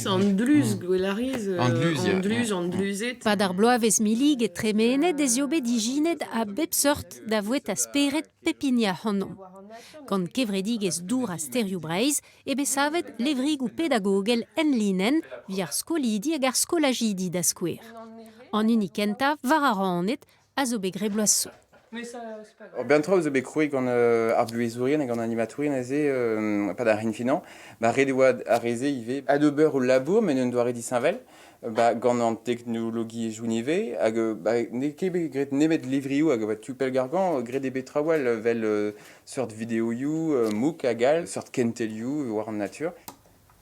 An dluzh, gwell a rez. An dluzh, ya. An dluzh, an dluzhed. Pad ar bloavezh milliget tremenet ez eo bet ijinet a bep seurt da voueta spered pep hini ac'hanomp. Gant kevredigezh Dour ha Stêrioù Breizh eo bet savet levrigoù pedagogel enlinenn evit ar skolidi hag ar skolajidi da skouer. An hini kentañ war ar raned a zo bet graet bloaz zo. Ur bern traoù zo bet krouet gant ar buhezourien hag an animatourien aze pad ar c'henfinañ. Ba ret e oa ar re-se ivez adober o labour met un doare disheñvel ba gant an teknologiezhioù nevez hag ba n'eo ket bet graet nemet levrioù hag tu pellgargañ graet eo bet traoù all evel seurt videoioù MOOC hag all, seurt kentelioù war an natur.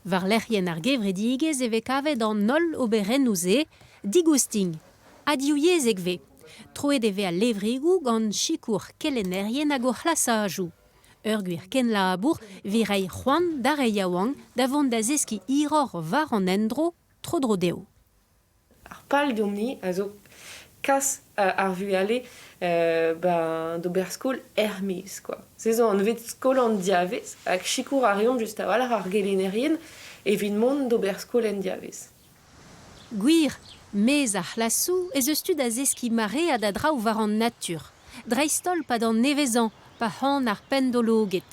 War lec'hienn ar gevredigezh e vez kavet an holl oberennoù-se digoustign ha divyezhek 'vez. Troet e vez al levrigoù gant sikour kelennerien hag o c'hlasajoù. Ur gwir kenlabour 'vit reiñ c'hoant d'ar re yaouank da vont da zeskiñ hiroc'h war an endro tro-dro dezho. Ar pal deomp-ni a zo kas ar vugale ba d'ober skol er-maez kwa. Se zo anvet skol an diavez hag sikour a reomp just a-walc'h ar gelennerien evit mont d'ober skol en diavez. Gwir, maez ar c'hlasoù ez eus tu da zeskiñ maread a draoù war an natur, dreist-holl 'pad an nevezañ pa c'han ar penndologed.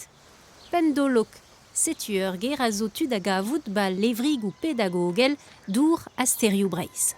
Penndolog, setu ur ger a zo tu da gavout 'ba levrigoù pedagogel Dour ha Stêrioù Breizh.